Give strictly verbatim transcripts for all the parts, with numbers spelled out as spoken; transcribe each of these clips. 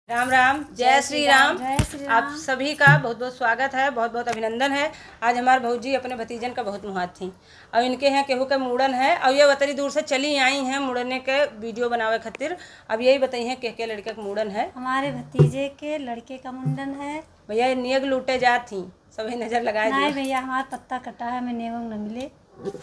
राम राम, जय श्री राम। जय श्री आप राम। सभी का बहुत बहुत स्वागत है, बहुत बहुत अभिनंदन है। आज हमार भौजी अपने भतीजन का बहुत मुहात थी, और इनके यहाँ केहू के मूड़न है, और ये वतरी दूर से चली आई हैं मूड़ने के वीडियो बनावे खातिर। अब यही बताई हैं के के लड़के के मूड़न है। हमारे भतीजे के लड़के का मुंडन है। भैया, ये नियग लूटे जात थी, सभी नजर लगाए नहीं दियो। भैया, हमार पत्ता कटा है, हमें नेवंग न मिले।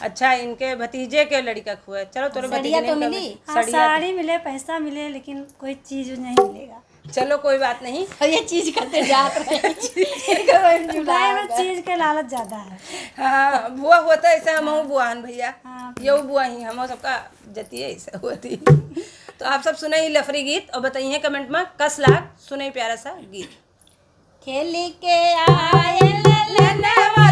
अच्छा, इनके भतीजे के लड़का खुए। चलो, तोरे सड़िया भतीजे तो ने मिली? हाँ, सड़िया तो साड़ी मिले, पैसा मिले, लेकिन कोई चीज नहीं मिलेगा। चलो, कोई बात नहीं। और ये चीज करते जात रहे। भाई, में चीज के लालच ज्यादा है। हाँ, बुआ होता ऐसे, हम हाँ। बुआ हन भैया। हाँ। ये बुआ ही, हम सबका जतिये ऐसे होती। तो आप सब सुने ही लफरी गीत और बताइए कमेंट में कस लाग सुने प्यारा सा गीत। खेली के आयल लनवा